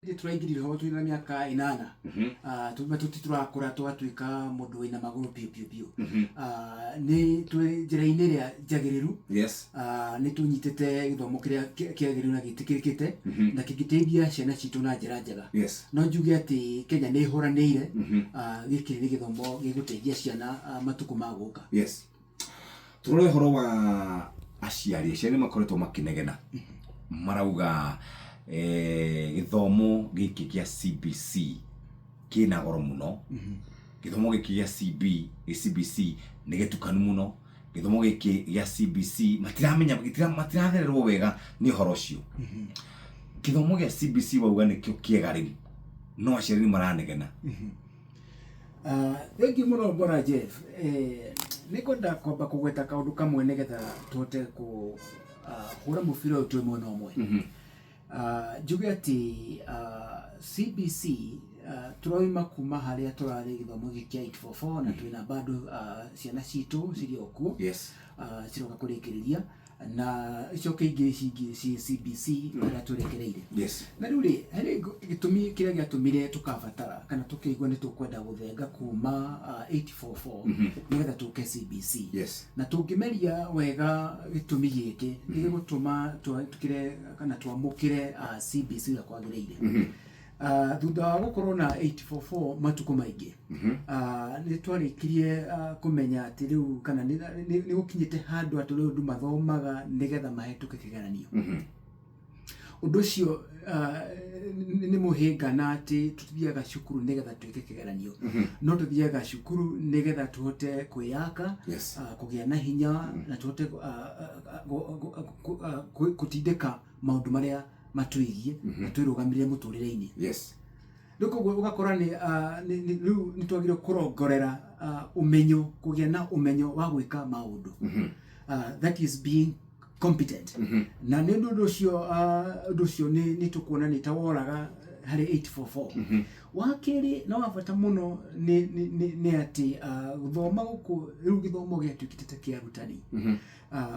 Hĩndĩ tũraingĩrire ho twĩna mĩaka 8. Tuma tũti tũrakũra tũgatuĩka mũndũ wĩna magũrũ biũ biũ biũ. Nĩ twĩ njĩra-inĩ ĩrĩa njagĩrĩru. Nĩ tũnyitĩte gĩthomo kĩrĩa kĩagĩrĩru na gĩtĩkĩrĩkĩte na kĩngĩteithia ciana citũ na njĩra njega. No njuge atĩ Kenya nĩ ĩhũranĩire. Gĩkĩ nĩ gĩthomo gĩgũteithia ciana matukũ ma gũka. Yes, tũrore ũhoro wa aciari. Aciari nĩ makoretwo makĩnegena, marauga gĩthomo gĩkĩ gĩa CBC kĩna goro mũno, gĩthomo gĩkĩ gĩa CB gĩ CBC nĩ gĩtukanu mũno, gĩthomo gĩkĩ gĩa CBC matiramenya, matirathererwo wega nĩ ũhoro ũcio. Gĩthomo gĩa CBC wauga nĩkĩo kĩega rĩu, no aciari nĩ maranegena. Thengiũ mũno, Bwana Jeff. Nĩ ngwenda kwamba kũgweta kaũndũ kamwe nĩgetha tũhote kũhũra mũbira ũyũ twĩ mwena ũmwe. Njuge atĩ CBC tũroima kuma harĩa tũrarĩ gĩthomo gĩkĩ kĩa 844 na twĩna bado ciana citũ cirĩ o kuo. Ciroka kũrĩkĩrĩria na icoke ingĩ ici ingĩ ci CBC harĩa tũrekereire. Na rĩu rĩ, harĩ gĩtũmi kĩrĩa gĩatũmire tũkabatara kana tũkĩigua nĩ tũkwenda gũthenga kuma 844 nĩgetha tũke CBC. Na tũngĩmeria wega gĩtũmi gĩkĩ nĩ gĩgũtũma twĩkĩre kana twamũkĩre CBC ũrĩa kwagĩrĩire. Thutha wa gũkorwo na 844 matukũ maingĩ, nĩ twarĩkirie kũmenya atĩ rĩu kana nĩ gũkinyĩte handũ atĩ rĩu andũ mathomaga nĩgetha mahĩtũke kĩgeranio. Ũndũ ũcio nĩ mũhĩnga na atĩ tũtithiaga cukuru nĩgetha twĩke kĩgeranio, no tũthiaga cukuru nĩgetha tũhote kwĩyaka, kũgĩa na hinya na tũhote gũtindĩka maũndũ marĩa matwĩgiĩ na twĩrũgamĩrĩre mũtũrĩre-inĩ. Rĩu koguo ũgakora nĩ rĩu nĩ twagĩrĩirwo kũrongorera ũmenyo, kũgĩa na ũmenyo wa gwĩka maũndũ. That is being competent. Na nĩ ũndũ ũcio ũndũ ũcio nĩ tũkuona nĩ ta woraga harĩ 844. Wa kerĩ na wa bata mũno nĩ atĩ gũthoma gũkũ rĩu gĩthomo gĩatuĩkĩte ta kĩa arutani.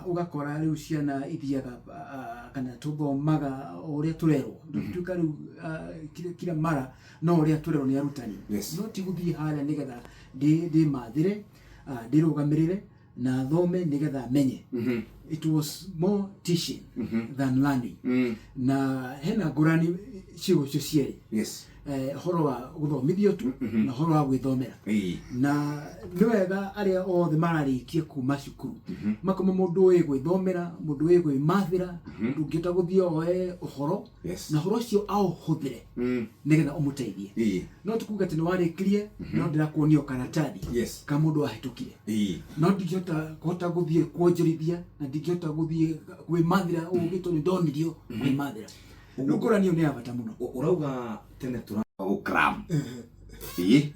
Ũgakora rĩu ciana ithiaga kana tũthomaga o ũrĩa tũrerwo, tũtuĩka rĩu kila mara no ũrĩa tũrerwo nĩ arutani. No ti gũthiĩ harĩa nĩgetha ndĩmathĩre, ndĩrũgamĩrĩre na thome nĩgetha menye. It was more teaching than learning. Na hena ngũrani ciugo icio cierĩ. Ũhoro wa gũthomithio tu na ũhoro wa gwĩthomera. Na nĩ wega arĩa othe mararĩkia kuma cukuru makoma mũndũ ũĩ gwĩthomera, mũndũ ũĩ gwĩmathĩra, mũndũ ũngĩhota gũthiĩ oe ũhoro na ũhoro ũcio aũhũthĩre nĩgetha ũmũteithie. No tikuga atĩ nĩ warĩkirie no ndĩrakuonia o karatathi ka mũndũ wahĩtũkire, no ndingĩhota kũhota gũthiĩ kuonjorithia na ndingĩhota gũthiĩ kwĩmathĩra ũgĩ tondũ ndonirio kwĩmathĩra. Rĩu ngũrani ĩyo nĩ ya bata mũno. Ũrauga tene tũra gũkram ĩĩ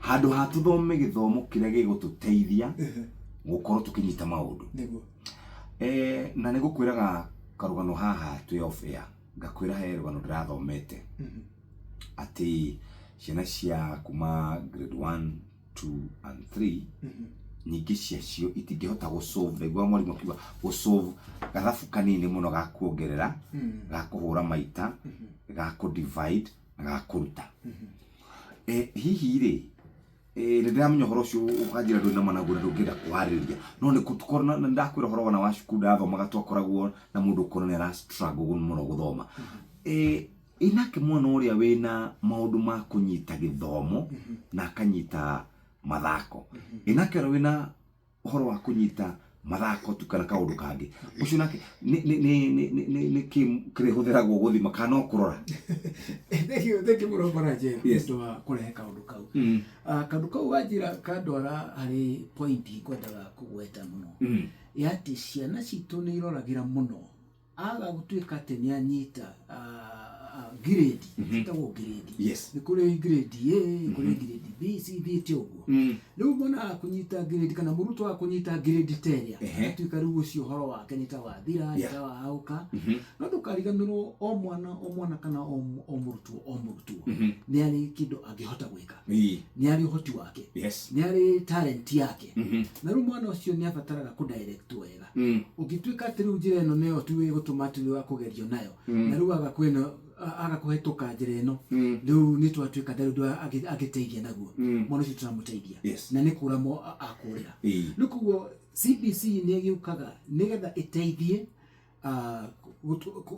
handũ ha tũthome gĩthomo kĩrĩa gĩgũtũteithia gũkorwo tũkĩnyita maũndũ. Nĩguo. Na nĩ gũkwĩraga karũgano haha twĩ off air, ngakwĩra he rũgano ndĩrathomete atĩ ciana cia kuma grade 1, 2 and 3, nyingĩ ciacio itingĩhota gũsolve. Ndaigua mwarimũ akiuga gũsolve gathabu kanini mũno ga kuongerera, ga kũhũra maita, ga kũ divide na ga kũruta. Hihi rĩ, nĩ ndĩramenya ũhoro ũcio ũkanjĩra ndũrĩ na managuo na ndũngĩenda kũharĩrĩria, no nĩ tũkorwo na ndakwĩra ũhoro wona wa cukuru ndathomaga, twakoragwo na mũndũ ũkona nĩ ara struggle mũno gũthoma. Ĩ nake mwana ũrĩa wĩna maũndũ ma kũnyita gĩthomo na akanyita mathako, ĩ nake ũrĩa wĩna ũhoro wa kũnyita mathako tu kana kaũndũ kangĩ, ũcio nake nĩ kĩ kĩrĩhũthĩragwo gũthima kana no kũrora? Thengiũ mũno, Bwana Jeff, nĩ ũndũ wa kũrehe kaũndũ kau. Kaũndũ kau wanjĩra kandwara harĩ point ngwendaga kũgweta mũno, ya atĩ ciana citũ nĩ iroragĩra mũno aga gũtuĩka atĩ nĩ anyita grade, ciĩtagwo grade. Nĩ kũrĩ grade A, nĩ kũrĩ grade B, C, ithiĩte ũguo. Rĩu mwana akũnyita grade kana mũrutwo akũnyita grade ta ĩrĩa, atuĩka rĩu ũcio ũhoro wake nĩ ta wathira, nĩ ta waũka. No ndũkariganĩrwo o mwana o mwana kana o mũrutwo o mũrutwo nĩ arĩ kĩndũ angĩhota gwĩka, nĩ arĩ ũhoti wake, nĩ arĩ talent yake, na rĩu mwana ũcio nĩ abataraga kũ direct wega. Ũngĩtuĩka atĩ rĩu njĩra ĩno nĩyo tu ĩgũtũma atĩ rĩu akũgerio nayo, na rĩu aga kwĩna Aga kũhetũka njĩra ĩno, rĩu nĩ twatuĩka ndarĩ ũndũ angĩteithia naguo. Mwana ũcio tũramũteithia na nĩ kũra mo akũrĩra. Rĩu koguo CBC nĩ ĩgĩũkaga nĩgetha ĩteithie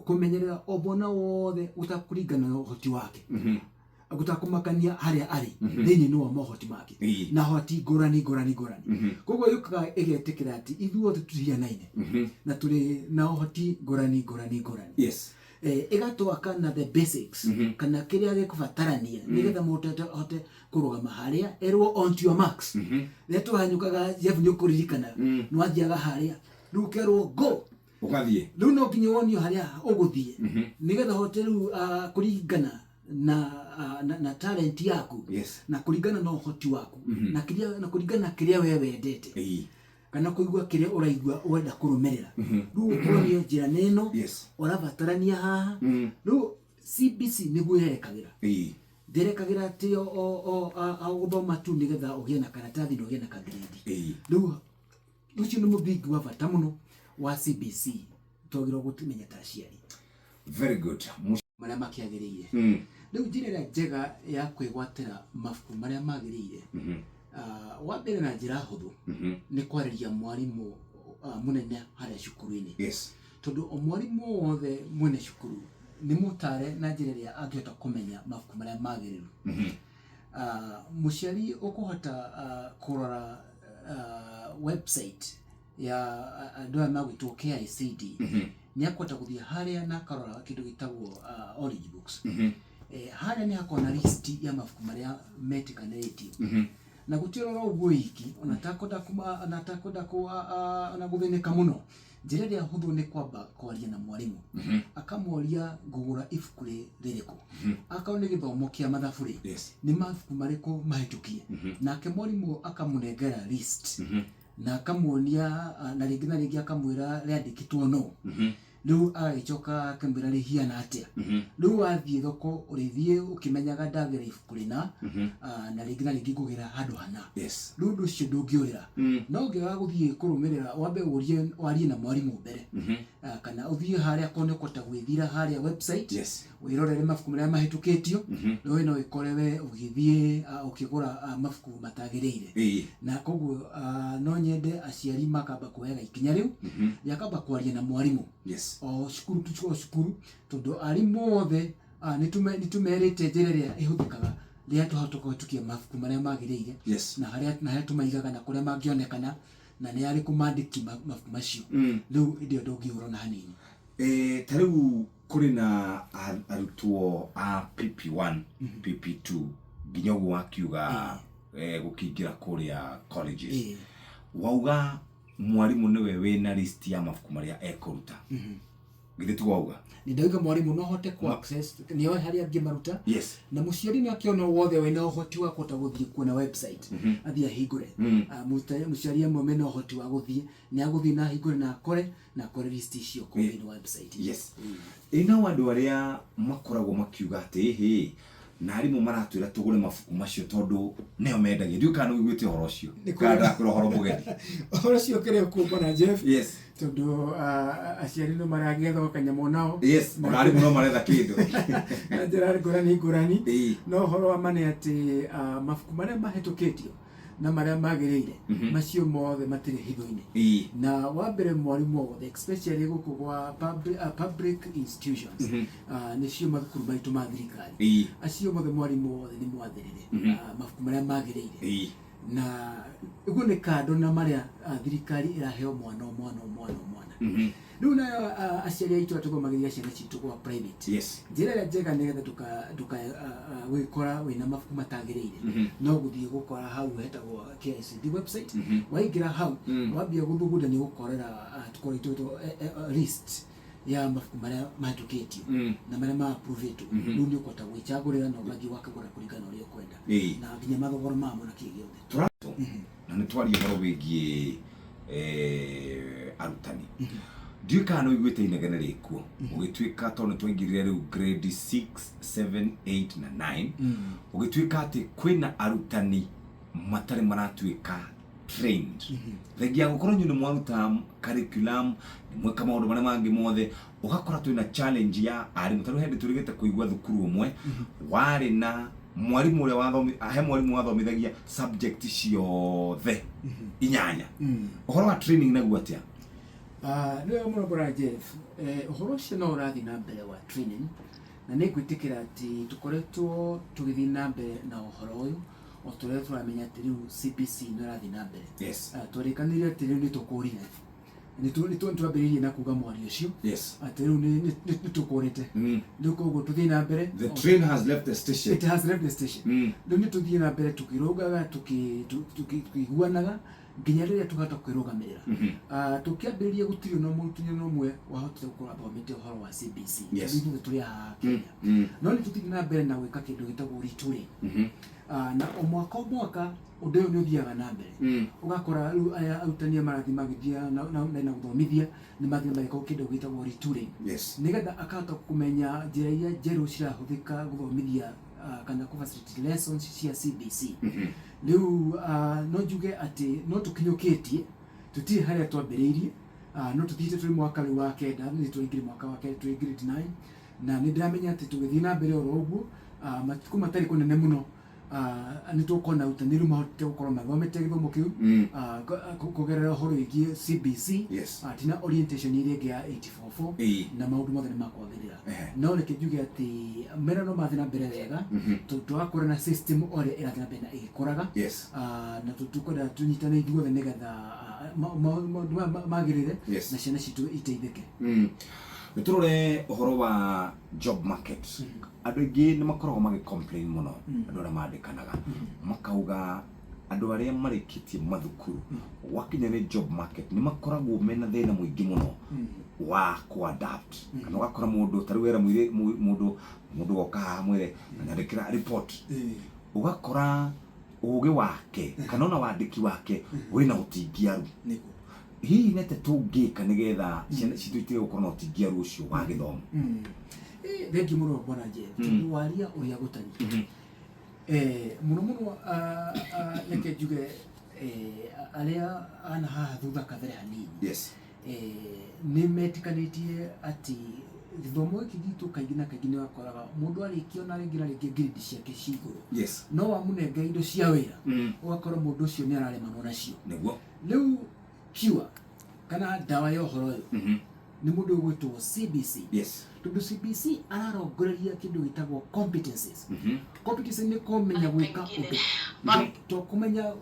kũmenyerera o mwana wothe gũtakũringana na ũhoti wake, gũtakũmakania harĩa arĩ thĩinĩ wa mohoti make na hoti ngũrani ngũrani ngũrani. Koguo yũkaga ĩgetĩkĩra atĩ ithuothe tũtihianaine na tũrĩ na ũhoti ngũrani ngũrani ngũrani. Ĩgatwaka na the basics kana kĩrĩa gĩkũbatarania nĩgetha mũndũ ahote kũrũgama harĩa erwo, "On to your marks." Rĩrĩa twahanyũkaga, Jeff, nĩ ũkũririkana, nĩ wathiaga harĩa rĩu ũkerwo, "Go." Ũgathiĩ. Rĩu no nginya wonio harĩa ũgũthiĩ nĩgetha ũhote rĩu kũringana na talent yaku na kũringana na ũhoti waku na kũringana na kĩrĩa we wendete kana kũigua kĩrĩa ũraigua ũrenda kũrũmĩrĩra. Rĩu ũkonio njĩra nĩ ĩno ũrabatarania haha. Rĩu CBC nĩguo yerekagĩra. Ndĩrekagĩra atĩ o gũthoma tu nĩgetha ũgĩe na karatathi na ũgĩe na kagrade. Rĩu ũcio nĩ mũthingi wa bata mũno wa CBC twagĩrĩirwo gũtũmenya ta aciari. Very good. Marĩa makĩagĩrĩire. Rĩu njĩra ĩrĩa njega ya kwĩgwatĩra mabuku marĩa magĩrĩire, wa mbere na njĩra hũthũ, nĩ kwarĩria mwarimũ mũnene harĩa cukuru-inĩ, tondũ o mwarimũ wothe mwene cukuru nĩ mũtare na njĩra ĩrĩa angĩhota kũmenya mabuku marĩa magĩrĩru. Mũciari ũkũhota kũrora website ya andũ aya magwĩtwo KICD, nĩ akũhota gũthiĩ harĩa na akarora kĩndũ gĩtagwo Orange Books. Harĩa nĩ hakoragwo na list ya mabuku marĩa metĩkanĩrĩtio na gũtirora ũguo iki ona takwenda ona gũthĩnĩka mũno. Njĩra ĩrĩa hũthũ nĩ kwamba kwaria na mwarimũ, akamoria, "Ngũgũra ibuku rĩrĩkũ?" Akorwo nĩ gĩthomo kĩa mathabu rĩ, nĩ mabuku marĩkũ mahĩtũkie? Nake mwarimũ akamũnengera list na akamuonia na rĩngĩ akamwĩra rĩandĩkĩtwo no. Rĩu agagĩcoka akamwĩra rĩhiana atĩa. Rĩu wathiĩ thoko ũrĩthiĩ ũkĩmenyaga ndagĩra ibuku rĩna na rĩngĩ ngũgĩra handũ hana. Rĩu ũndũ ũcio ndũngĩũrĩra. No ũngĩaga gũthiĩ kũrũmĩrĩra, wambe ũrie, warie na mwarimũ mbere, kana ũthiĩ harĩa korwo nĩ ũkũhota gwĩthira harĩa website, wĩrorere mabuku marĩa mahĩtũkĩtio, we no ĩkore we ũgĩthiĩ ũkĩgũra mabuku matagĩrĩire. Na koguo no nyende aciari makamba kuoyaga ikinya rĩu rĩa kamba kwaria na mwarimũ o cukuru tu o cukuru, tondũ arimũ othe nĩ tũmerĩte njĩra ĩrĩa ĩhũthĩkaga rĩrĩa twahota kũhĩtũkia mabuku marĩa magĩrĩire na harĩa tũmaigaga na kũrĩa mangĩonekana na nĩ arĩkũ mandĩki mabuku macio. Rĩu hĩndĩ ĩyo ndũngĩũra ona hanini. Ta rĩu kũrĩ na arutwo a PP1, PP2 nginya ũguo wakiuga gũkĩingĩra kũrĩa colleges. Wauga mwarimũ nĩwe wĩna list ya mabuku marĩa ekũruta, githĩ tiguo wauga? Nĩ ndauga mwarimũ no ahote ku access, nĩoĩ harĩa angĩmaruta. Na mũciari nĩ akĩona wothe wĩna ũhoti wa kũhota gũthiĩ kuona website, athiĩ ahingũre. Mũciari amwe mena ũhoti wa gũthiĩ nĩ agũthiĩ na ahingũre na akore list icio kũu thĩinĩ wa website. Yes, ĩ nao andũ arĩa makoragwo makiuga atĩ hĩ na arimũ maratwĩra tũgũre mabuku macio tondũ nĩo mendagia, ndiũĩ kana nĩ ũiguĩte ũhoro ũcio kana ndakwĩra ũhoro mũgeni. Ũhoro ũcio ũkĩrĩ kuo, bwana Jeff, tondũ aciari no maragĩetha kanyamũ nao. Yes, ona arimũ no maretha kĩndũ. Na njĩra ngũrani ngũrani. No ũhoro wa ma nĩ atĩ mabuku marĩa mahĩtũkĩtio na marĩa magĩrĩire, macio mothe matirĩ hitho-inĩ. Na wa mbere mwarimũ wothe, especially gũkũ gwa public institutions, nĩcio mathukuru maitũ ma thirikari, acio mothe mwarimũ wothe nĩ mwathĩrĩre mabuku marĩa magĩrĩire. Na ũguo nĩ kando na marĩa thirikari ĩraheo mwana o mwana o mwana o mwana. Rĩu nayo aciari aitũ arĩa tũthomagĩria ciana citũ gwa private, njĩra ĩrĩa njega nĩgetha ndũka gwĩkora wĩna mabuku matagĩrĩire, no gũthiĩ gũkora hau hetagwo KICD website. Waingĩra hau, wambia gũthugunda, nĩ ũgũkorera tũkorwo list ya mabuku marĩa mahĩtũkĩtio na marĩa ma-approvĩtwo. Rĩu nĩ ũkũhota gwĩcagũrĩra na ũgathiĩ ũgakĩgũra kũringana na ũrĩa ũkwenda na nginya mathogora mamo na kĩ gĩothe. Na nĩ twaria ũhoro wĩgiĩ arutani, ndiũĩ kana nĩ ũiguĩte inegene rĩkuo ũgĩtuĩka tondũ nĩ twaingĩrire rĩu grade 6, 7, 8 na 9, ũgĩtuĩka atĩ kwĩna arutani matarĩ maratuĩka trained. Thengia gũkorwo inyuĩ nĩ mwaruta curriculum, nĩ mweka maũndũ marĩa mangĩ mothe, ũgakora twĩna challenge ya arimũ. Tarĩu hĩndĩ tũrĩgĩte kũigua thukuru ũmwe warĩ na mwarimũ ũrĩa wathomi, he mwarimũ wathomithagia subject ciothe inyanya. Ũhoro wa training naguo atĩa? Nĩ wega mũno bwana Jeff. Ũhoro ũcio no ũrathiĩ na mbere wa training, na nĩ ngwĩtĩkĩra atĩ tũkoretwo tũgĩthiĩ na mbere na ũhoro ũyũ o ta ũrĩa tũramenya atĩ rĩu CBC nĩ ũrathiĩ na mbere. Twarĩkanĩire atĩ rĩu nĩ tũkũrire, nĩ twambĩrĩirie na kuga mwario ũcio atĩ rĩu nĩ tũkũrĩte. Rĩu koguo tũthiĩ na mbere. The train has left the station. It has left the station. Rĩu nĩ tũthiĩ na mbere tũkĩrũngaga, tũkĩiguanaga nginya rĩrĩa tũkahota kwĩrũgamĩrĩra. Tũkĩambĩrĩria gũtirĩ na mũrutani ona ũmwe wahotire gũkorwo athomete ũhoro wa CBC. Tondũ ithuothe tũrĩ haha Kenya. No nĩ tũthiĩ na mbere na gwĩka kĩndũ gĩtagwo retooling. Na o mwaka o mwaka ũndũ ũyũ nĩ ũthiaga na mbere. Ũgakora rĩu aya arutani aya marathiĩ magĩthiĩ na gũthomithia, nĩ mathiĩ magĩka kĩndũ gĩtagwo retooling. Nĩgetha akahota kũmenya njĩra iria njerũ cirahũthĩka gũthomithia, kana kũ facilitate lessons cia CBC. Rĩu no njuge atĩ no tũkinyũkĩtie, tũtirĩ harĩa twambĩrĩirie, no tũthiĩte tũrĩ mwaka rĩu wa kenda, nĩ tũraingĩra mwaka wa kenda, tũrĩ grade 9, na nĩ ndĩramenya atĩ tũgĩthiĩ na mbere oro ũguo, matukũ matarĩ kũnene mũno, nĩ tũkuona arutani rĩu mahotete gũkorwo mathomete gĩthomo kĩu, kũgerera ũhoro wĩgiĩ CBC, tina orientation ĩrĩa ĩngĩ ya 844, na maũndũ mothe nĩ makwagĩrĩra. No reke njuge atĩ mera no mathiĩ na mbere wega, tondũ tũrakũra na system o ũrĩa ĩrathiĩ na mbere na ĩgĩkũraga. Na tũkwenda tũnyitane ithuothe nĩgetha maũndũ maya magĩrĩre, na ciana citũ iteithĩke. Nĩ tũrore ũhoro wa job market. Andũ aingĩ nĩ makoragwo magĩ complain mũno, andũ arĩa mandĩkanaga makauga andũ arĩa marĩkĩtie mathukuru gwakinya nĩ job market nĩ makoragwo mena thĩna mũingĩ mũno wa kũ adapt. Kana ũgakora mũndũ ta rĩu wera mũndũ, mũndũ oka haha mwĩre nyandĩkĩra report, ũgakora ũgĩ wake kana ona wandĩki wake wĩna ũtingiaru. Hihi nĩ atĩa tũngĩka nĩgetha ciana citũ itige gũkorwo na ũtingiaru ũcio wa gĩthomo? Thengiũ mũno bwana Jeff, tondũ waria ũrĩa gũtariĩ. Mũno mũno, reke njuge, arĩa ana haha thutha kabere hanini. Nĩ metĩkanĩtie atĩ gĩthomo gĩkĩ gitũ kaingĩ na kaingĩ nĩ wakoraga mũndũ arĩkia ona rĩngĩ na rĩngĩ grade ciake ci igũrũ. No wamũnenga indo cia wĩra, ũgakora mũndũ ũcio nĩ araremanwo nacio. Rĩu cure kana ndawa ya ũhoro ũyũ nĩ mũndũ ũgwĩtwo CBC. Tondũ CBC ararongoreria kĩndũ gĩtagwo competencies. Competencies nĩ kũmenya gwĩka ũndũ. To kũmenya,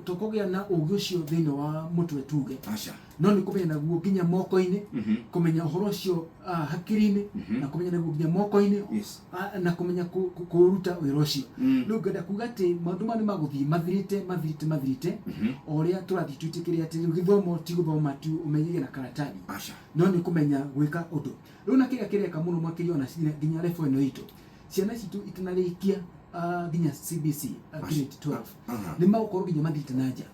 to kũgĩa na ũgĩ ũcio thĩinĩ wa mũtwe tuge. No nĩ kũmenya naguo nginya moko-inĩ, kũmenya ũhoro ũcio, hakiri-inĩ, na kũmenya naguo nginya moko-inĩ, na kũmenya kũruta wĩra ũcio. Rĩu ngenda kuga atĩ maũndũ maya nĩ magũthiĩ mathirĩte, mathirĩte, mathirĩte, o ũrĩa tũrathiĩ twĩtĩkĩre atĩ rĩu gĩthomo ti gũthoma tu ũmenyere na karatathi. No nĩ kũmenya gwĩka ũndũ. Rĩu na kĩrĩa kĩreka mũno makĩria ona nginya level ĩno itũ, ciana citũ itanarĩkia, nginya CBC, grade 12, nĩ magũkorwo nginya mathiĩte na nja.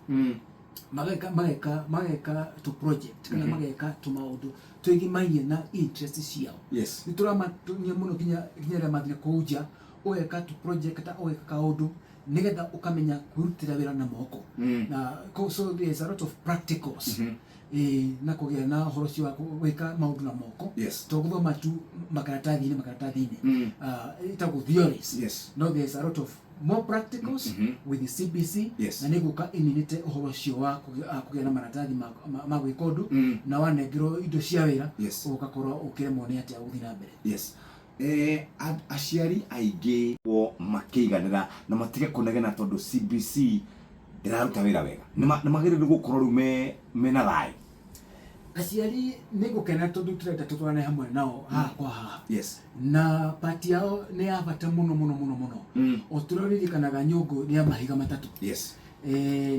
Mageka tu project kana mageka tu maũndũ twĩgimainie na interest ciao. Nĩ tũramatunia mũno nginya rĩrĩa mathiĩ kũu nja, ũgeka tu project, ũgeka kaũndũ nĩgetha ũkamenya kwĩrutĩra wĩra na moko. Na so there is a lot of practicals. Na kũgĩa na ũhoro ũcio wa gwĩka maũndũ na moko. To gũthoma tu makaratathi-inĩ, makaratathi-inĩ. Ĩtagwo theories. No there is a lot of more practicals with the CBC. Na nĩ gũka ĩninĩte ũhoro ũcio wa kũgĩa na maratathi ma gwĩka ũndũ, na wanengerwo indo cia wĩra, ũgakorwo ũkĩremwo nĩ atĩa gũthiĩ na mbere. Aciari aingĩ wo makĩiganĩra na matige kũnegena tondũ CBC ndĩraruta wĩra wega. Nĩ magĩrĩirwo gũkorwo rĩu mena thayũ. Aciari nĩ ngũkena tondũ tũrenda tũtwarane hamwe nao haha kwa haha. Na part yao nĩ ya bata mũno mũno mũno mũno. O tũrĩririkanaga nyũngũ nĩ ya mahiga matatũ.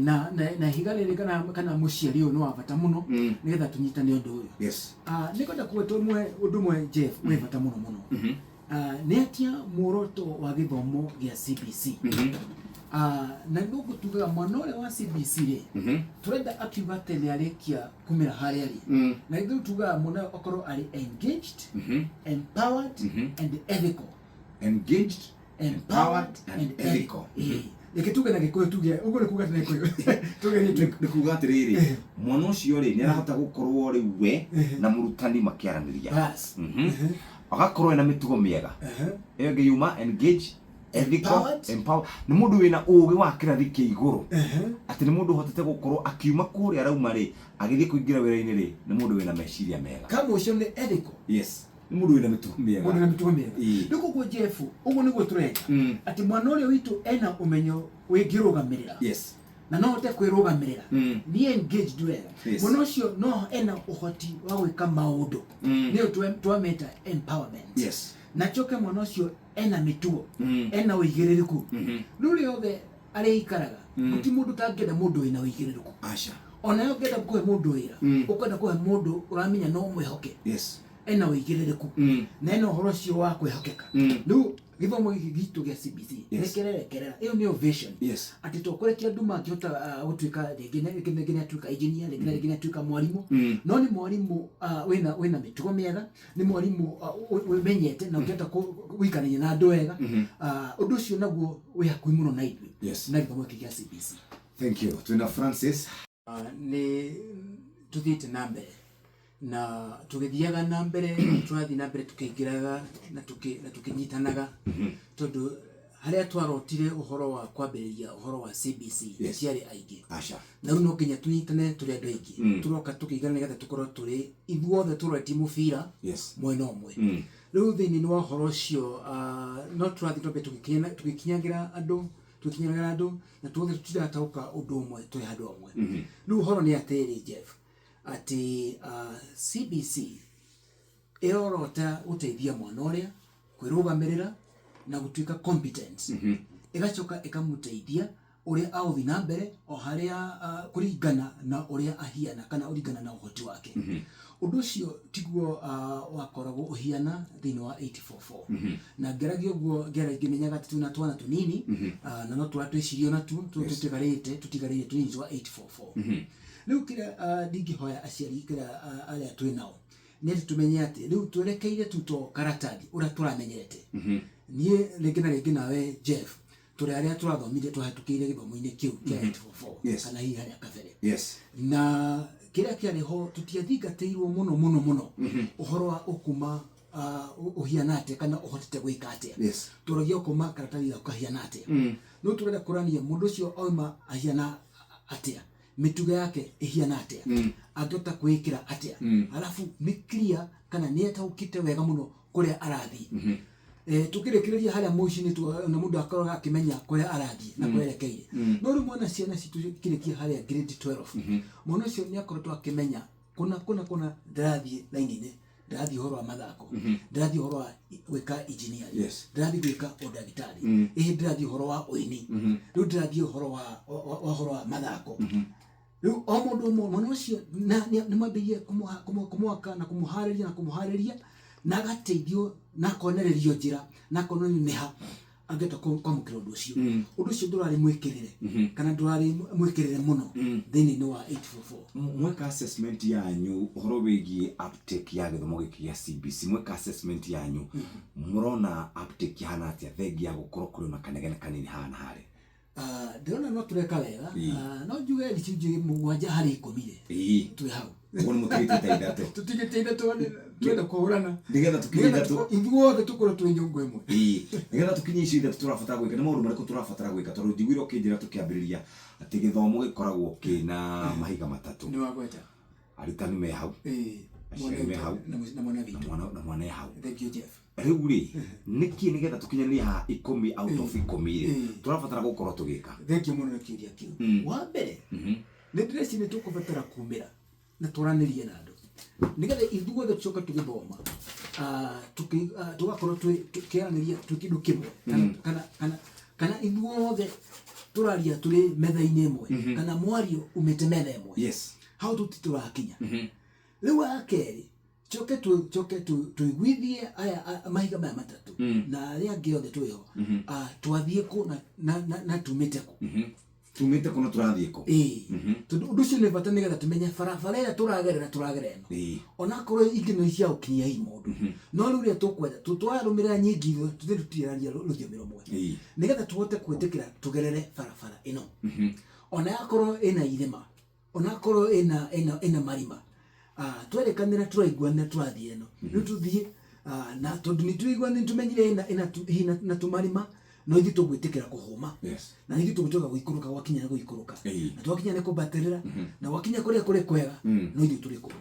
Na ihiga rĩrĩ kana mũciari ũyũ nĩ wa bata mũno, nĩgetha tũnyitane ũndũ ũyũ. Nĩ ngwenda kũgweta ũndũ ũmwe Jeff, wĩ bata mũno mũno. Nĩ atĩa muoroto wa gĩthomo gĩa CBC? Na nĩ ũguo tugaga mwana ũrĩa wa CBC rĩ, tũrenda akiuga atĩ nĩ arĩkia kumĩra harĩa rĩ. Na ithuĩ tugaga mwana ũyũ akorwo arĩ engaged, empowered, and ethical. Engaged, empowered, and and ethical. ethical. Reke tuge na Gĩkũyũ, tuge ũguo nĩ kuga atĩ na Gĩkũyũ tugerie Nĩ kuga atĩrĩrĩ, mwana ũcio rĩ, nĩ arahota gũkorwo rĩu we na mũrutani makĩaranĩria. Bas. Agakorwo ena mĩtugo mĩega. Ĩyo ĩngĩ yuma engage, ethical, Empowered. Empower. Nĩ mũndũ wĩna ũgĩ wa kĩrathi kĩa igũrũ, atĩ nĩ mũndũ ũhotete gũkorwo akiuma kũrĩa arauma rĩ, agĩthiĩ kũingĩra wĩra-inĩ rĩ, nĩ mũndũ wĩna meciria mega. Kama ũcio nĩ ethical. Yes, nĩ mũndũ wĩna mĩtugo mĩega. Mũndũ na mĩtugo mĩega. Rĩu koguo Jeff, ũguo nĩguo tũreka, atĩ mwana ũrĩa witũ ena ũmenyo wĩngĩrũgamĩrĩra na no ahote kwĩrũgamĩrĩra, nĩ engaged wega. Mwana ũcio no ena ũhoti wa gwĩka maũndũ, nĩyo twameta empowerment. Na coke mwana ũcio ena mĩtugo, ena ũigĩrĩrĩku. Rĩu rĩothe arĩikaraga, gũti mũndũ ũtangĩenda mũndũ wĩna ũigĩrĩrĩku. Aca. Onawe ũngĩenda kũhe mũndũ wĩra, ũkwenda kũhe mũndũ ũramenya no mwĩhoke, ena ũigĩrĩrĩku na ena ũhoro ũcio wa kwĩhokeka. Rĩu gĩthomo gĩkĩ gitũ gĩa CBC nĩ kĩrerekerera ĩyo nĩyo vision, atĩ to kũrekia andũ mangĩhota gũtuĩka rĩngĩ rĩngĩ nĩ atuĩka engineer, rĩngĩ na rĩngĩ nĩ atuĩka mwarimũ, no nĩ mwarimũ wĩna mĩtugo mĩega, nĩ mwarimũ wĩmenyete na ũngĩhota gũikarania na andũ wega. Ũndũ ũcio naguo wĩ hakuhĩ mũno na ithuĩ na gĩthomo gĩkĩ gĩa CBC. Thank you. Twĩna Francis. Nĩ tũthiĩte na mbere na tũgĩthiaga na mbere, tũrathiĩ na mbere tũkĩingĩraga na tũkĩnyitanaga, tondũ harĩa twarotire ũhoro wa kwambĩrĩria ũhoro wa CBC, tiarĩ aingĩ. Aca. Na rĩu no nginya tũnyitane tũrĩ andũ aingĩ, tũroka tũkĩigana nĩgetha tũkorwo tũrĩ ithuothe tũroretie mũbira mwena ũmwe. Rĩu thĩinĩ wa ũhoro ũcio, no tũrathiĩ twambe tũgĩkinyagĩra andũ, tũgĩkinyagĩra andũ, na tuothe tũtirataũka ũndũ ũmwe twĩ handũ hamwe. Rĩu ũhoro nĩ atĩrĩ, Jeff, atĩ CBC ĩrorota gũteithia mwana ũrĩa kwĩrũgamĩrĩra na gũtuĩka competent, ĩgacoka ĩkamũteithia ũrĩa agũthiĩ na mbere o harĩa kũringana na ũrĩa ahiana kana kũringana na ũhoti wake. Ũndũ ũcio tiguo wakoragwo ũhiana thĩinĩ wa 844, na ngeragia ũguo ngĩmenyaga atĩ twĩna twana tũnini, na no tũratwĩciria onatuo tũu tũtigarĩte tũnini twa 844. Rĩu kĩrĩa ndingĩhoya aciari kĩrĩa arĩa twĩ nao nĩ atĩ tũmenye atĩ rĩu twerekeire tu to karatathi ũrĩa tũramenyerete. Niĩ rĩngĩ na rĩngĩ nawe Jeff, tũrĩ arĩa tũrathomire, twahetũkĩire gĩthomo-inĩ kĩu kĩa 844 kana hihi harĩa kabere, na kĩrĩa kĩarĩ ho tũtiathingatĩirwo mũno mũno mũno ũhoro wa ũkuma ũhiana atĩa kana ũhotete gwĩka atĩa. Tũragia ũkuma karatathi gaku kahiana atĩa, no tũrenda kũrania mũndũ ũcio auma ahiana atĩa, mĩtugo yake ĩhiana atĩa, angĩhota kwĩĩkĩra atĩa, alafu nĩ clear kana nĩ ataũkĩte wega mũno kũrĩa arathiĩ. Tukĩrĩkĩrĩria harĩa mũico-inĩ na mũndũ akoragwo akĩmenya kũrĩa arathiĩ na kũrĩa erekeire. No rĩu mwana, ciana citũ ikĩrĩkia harĩa grade 12, mwana ũcio nĩ akoretwo akĩmenya kũna kũna kũna ndĩrathiĩ raini-inĩ, ndĩrathiĩ ũhoro wa mathako, ndĩrathiĩ ũhoro wa gwĩka engineering, ndĩrathiĩ gwĩka ũndagĩtarĩ, ĩhĩ ndĩrathiĩ ũhoro wa ũini, rĩu ndĩrathiĩ ũhoro wa ũhoro wa mathako. Rĩu o mũndũ ũmwe, mwana ũcio na nĩ mwambĩrĩrie kũmwaka na kũmũharĩria na kũmũharĩria na agateithio na akonererio njĩra na akonererio nĩ ha angĩhota kwamũkĩra ũndũ ũcio. Ũndũ ũcio ndũrarĩ mwĩkĩrĩre kana ndũrarĩ mwĩkĩrĩre mũno thĩinĩ wa 844. Mweka assessment yanyu ũhoro wĩgiĩ uptake ya gĩthomo gĩkĩ gĩa CBC, mweka assessment yanyu mũrona uptake ihana atĩa, thengia ya gũkorwo kũrĩ ona kanegene kanini haha na harĩa? Ndĩrona no tũreka wega. No njuge 7 harĩ 10 rĩ, twĩ hau. Ũguo nĩ mũtigĩte ta 3. Tũtigĩte 3, twenda kũhũrana nĩgetha tũkinye nĩgetha 3. Ithuothe tũkorwo twĩ nyũngũ ĩmwe. Nĩgetha tũkinye icio 3 tũrabatara gwĩka, nĩ maũndũ marĩkũ tũrabatara gwĩka? Tondũ njiguire ũkĩnjĩra tũkĩambĩrĩria atĩ gĩthomo gĩkoragwo kĩna mahiga matatũ. Nĩ wagweta. Arutani me hau, aciari mwana me hau, na mwana na witũ. Mwana na mwana e hau. Thank you, Jeff. Rĩu rĩ, nĩkĩ nĩgetha tũkinyanĩrie haha 10 out of 10 rĩ, tũrabatara gũkorwo tũgĩka? Thank you mũno nĩ kĩũria kĩu. Wa mbere, nĩ ndĩreciria nĩ tũkũbatara kumĩra na twaranĩrie na andũ nĩgetha ithuothe tũcoke tũgĩthoma, tũgakorwo tũkĩaranĩria twĩ kĩndũ kĩmwe, kana ithuothe tũraria tũrĩ metha-inĩ ĩmwe kana mwario umĩte metha ĩmwe. Hau tũti tũrakinya. Rĩu wa kerĩ, coke coke tũiguithie aya mahiga maya matatũ na arĩa angĩ othe twĩho, twathiĩ kũ na tumĩte kũ. Tumĩte kũ na tũrathiĩ kũ? Ĩĩ, tondũ ũndũ ũcio nĩ bata nĩgetha tũmenye barabara ĩrĩa tũragerera tũragerera ĩno, onakorwo ingĩ no cia gũkinyia hihi mũndũ, no rĩu ũrĩa tũkwenda twarũmĩrĩra nyingĩ ithuĩ tũthiĩ tũtiraria rũthiomi rũmwe, nĩgetha tũhote gwĩtĩkĩra tũgerere barabara ĩno, ona yakorwo ĩna irĩma, onakorwo ĩna marima, twerekanĩra, tũraiguanĩra tũrathiĩ ĩno, rĩu tũthiĩ, na tondũ nĩ tũiguanĩra, nĩ tũmenyire ĩna hihi na tũmarima, no ithuĩ tũgwĩtĩkĩra kũhũma, na ithuĩ tũgũtuĩka gũikũrũka, gwakinya nĩ gũikũrũka, na twakinya nĩ kũmbatĩrĩra, na gwakinya kũrĩa kũrĩ kwega, no ithuĩ tũrĩ kũu.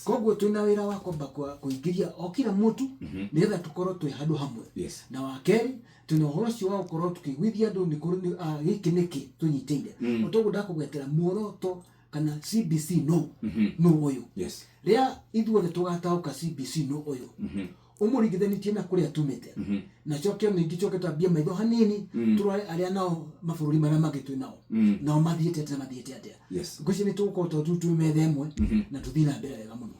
Koguo twĩna wĩra wa kwamba kũingĩria o kila mũtu nĩgetha tũkorwo twĩ handũ hamwe. Na wa kerĩ, twĩna ũhoro ũcio wa gũkorwo tũkĩiguithia andũ nĩ kũrĩ gĩkĩ nĩkĩ tũnyitĩire, o toguo ndakũgwetera muoroto kana CBC no ũyũ, rĩa ithuothe tũgataũka CBC no ũyũ, ũmũringithanĩtie na kũrĩa tumĩte, na coke ningĩ coke twambie maitho hanini, tũrore arĩa nao mabũrũri marĩa mangĩ twĩ nao, nao mathiĩte atĩa na mathiĩte atĩa. Ngwĩciria nĩ tũgũkorwo tondũ twĩ metha ĩmwe na tũthiĩ na mbere wega mũno.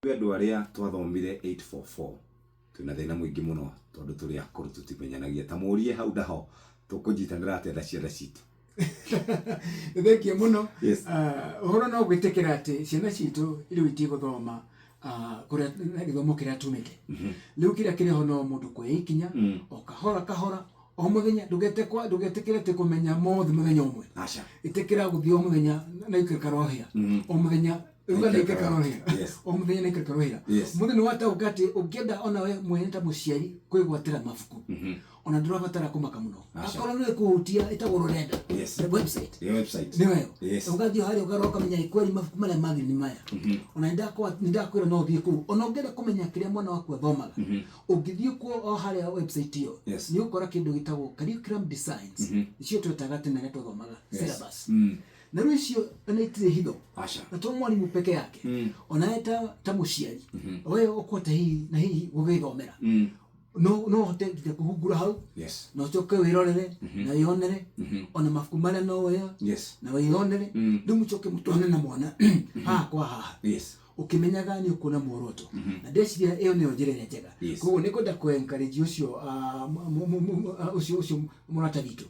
Twĩ andũ arĩa twathomire 844 twĩna thĩna mũingĩ mũno tondũ tũrĩ akũrũ, tũtimenyanagia. Ta mũrie hau ndaho tũkũnyitanĩra atĩa na ciana citũ? Thengiũ mũno. Ũhoro no gwĩtĩkĩra atĩ ciana citũ rĩu itigũthoma kũrĩa na gĩthomo kĩrĩa tumĩte rĩu, kĩrĩa kĩrĩ ho no mũndũ kuoya ikinya o kahora kahora o mũthenya. Ndũgetĩkĩre atĩ kũmenya mothe mũthenya ũmwe. Aca. Ĩtĩkĩra gũthiĩ o mũthenya na ikereka rohĩa o mũthenya, uga na ikereka rohĩa o mũthenya na ikereka rohĩa. Mũthenya nĩ wataũka atĩ ũngĩenda ona we mwene ta mũciari kwĩgwatĩra mabuku, ona ndũrabatara kũmaka mũno. Aca. Akorwo nĩ kũhutia ĩtagwo rũrenda, the website. The website. Nĩweyo. Ũgathiĩ harĩa ũkarora ũkamenya ĩ kweli mabuku marĩa magĩrĩire nĩ maya. Ona nĩ ndakwĩra no ũthiĩ kũu, ona ũngĩenda kũmenya kĩrĩa mwana waku athomaga, ũngĩthiĩ kuo o harĩa website ĩyo, nĩ ũkora kĩndũ gĩtagwo curriculum designs, icio twetaga tene rĩrĩa twathomaga syllabus. Na rĩu icio ona itirĩ hitho. Aca. Na to mwarimũ peke yake, ona ta mũciari we ũkũhota hihi na hihi gũgĩthomera, no ũhote nginya kũhungura hau, na ũcoke wĩrorere na wĩyonere ona mabuku marĩa no woya, na wĩyonere. Rĩu mũcoke mũtwane na mwana haha kwa haha, ũkĩmenyaga nĩ ũkuona muoroto, na ndeciria ĩyo nĩyo njĩra ĩrĩa njega. Koguo nĩ ngwenda kũ encourage ũcio ũcio mũrata witũ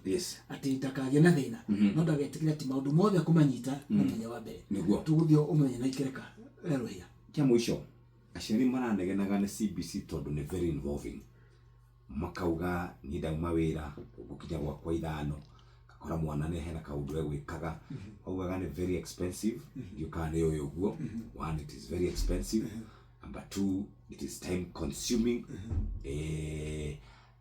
atĩ ndakagĩe na thĩna, no ndagetĩkĩre atĩ maũndũ mothe kũmanyita na mũthenya wa mbere. Tũgũthiĩ ũmenye na ikereka rĩa rũhĩa. Kĩa mũico, aciari maranegenaga nĩ CBC tondũ nĩ very involving, makauga niĩ ndauma wĩra ngũkinya gwakwa 5, ngakora mwana nĩ hena kaũndũ egwĩkaga. Augaga nĩ very expensive. Ndiũĩ kana nĩ ũĩ ũguo. One, it is very expensive. Number two, it is time consuming.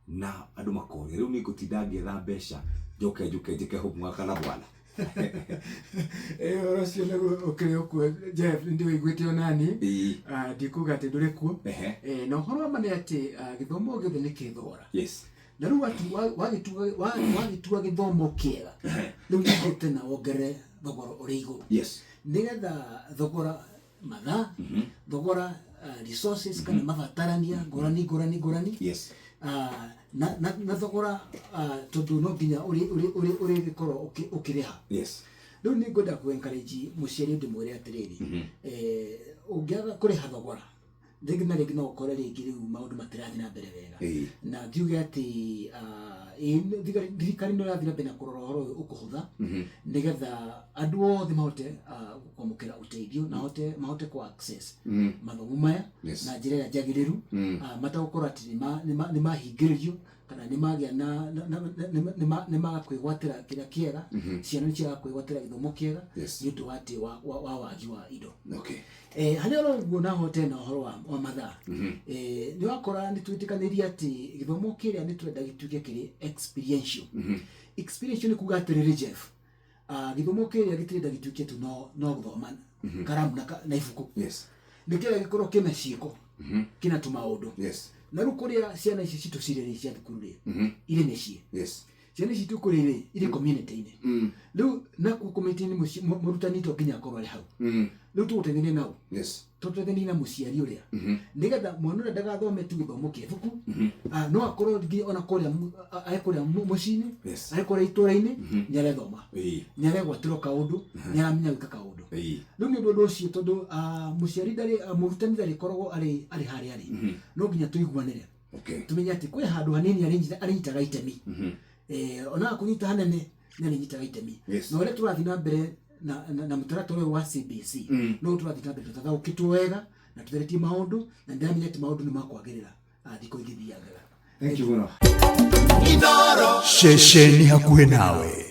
Na andũ makoria, rĩu nĩ ngũtinda ngĩetha mbeca njoke njũke njĩke homework na mwana? Ũhoro ũcio nĩguo ũkĩrĩ ũkuo, Jeff, nĩ ndĩwĩiguĩte onani. Ndikuga atĩ ndũrĩ kuo. Na ũhoro wa ma nĩ atĩ gĩthomo gĩothe nĩ kĩrĩ thogora. Na rĩu wagĩtua gĩthomo kĩega, rĩu ningĩ tena wongerere thogora ũrĩ igũrũ, nĩgetha thogora mathaa, thogora resources kana mabatarania ngũrani ngũrani ngũrani, na thogora, tondũ no nginya ũrĩgĩkorwo ũkĩrĩha. Rĩu nĩ ngwenda kũ encourage mũciari, ndĩmwĩre atĩrĩrĩ, ũngĩaga kũrĩha thogora rĩngĩ na rĩngĩ, no ũkore rĩngĩ rĩu maũndũ matirathiĩ na mbere wega. Na ngiuge atĩ thirikari no ĩrathiĩ na mbere na kũrora ũhoro ũyũ ũkũhũtha, nĩgetha andũ othe mahote kwamũkĩra ũteithio na mahote kũ access mathomo maya na njĩra ĩrĩa njagĩrĩru, matagũkorwo atĩ nĩ mahingĩrĩrio kana nĩ magĩa na nĩ maga kwĩgwatĩra kĩrĩa kĩega, ciana nĩ ciaga kwĩgwatĩra gĩthomo kĩega nĩ ũndũ wa atĩ wa wagi wa indo. Harĩa oro ũguo na hote na ũhoro wa mathaa, nĩ wakora nĩ twĩtĩkanĩria atĩ gĩthomo kĩrĩa nĩ twenda gĩtuĩke kĩrĩ experiential. Experiential nĩ kuga atĩrĩrĩ, Jeff, gĩthomo kĩrĩa gĩtirenda gĩtuĩke tu no gũthoma karamu na ibuku. Nĩ kĩrĩa gĩkorwo kĩna ciĩko, kĩna tũmaũndũ. Na rĩu kũrĩa ciana ici citũ cirĩ rĩ, cia thukuru rĩ, irĩ mĩciĩ. Ciana ici citũ kũrĩ rĩ, irĩ community-inĩ. Rĩu nakuo community-inĩ mũrutani to nginya akorwo arĩ hau. Rĩu tũgũteithania nao, tũteithanie na mũciari ũrĩa, nĩgetha mwana ũrĩa ndagathome tu gĩthomo kĩa ibuku, no akorwo nginya ona kũrĩa arĩ kũrĩa mũciĩ-inĩ, arĩ kũrĩa itũra-inĩ, nĩ arethoma, nĩ aregwatĩrwo kaũndũ, nĩ aramenya gwĩka kaũndũ. Rĩu nĩ ũndũ ũcio, tondũ mũciari ndarĩ, mũrutani ndarĩkoragwo arĩ harĩa arĩ, no nginya tũiguanĩre, tũmenye atĩ kwĩ handũ hanini arĩnyitaga itemi, onaga kũnyita hanene. Na nĩ nyitaga itemi. Yes. Na ũrĩa tũrathiĩ na mbere na mũtaratara ũyũ wa CBC, no tũrathiĩ na mbere tũtathaũkĩtwo wega na tũtheretie maũndũ, na ndĩramenya atĩ maũndũ nĩ makwagĩrĩra thikũ igĩthiangaga. Thank you mũno. Ceceni hakuhĩ nawe.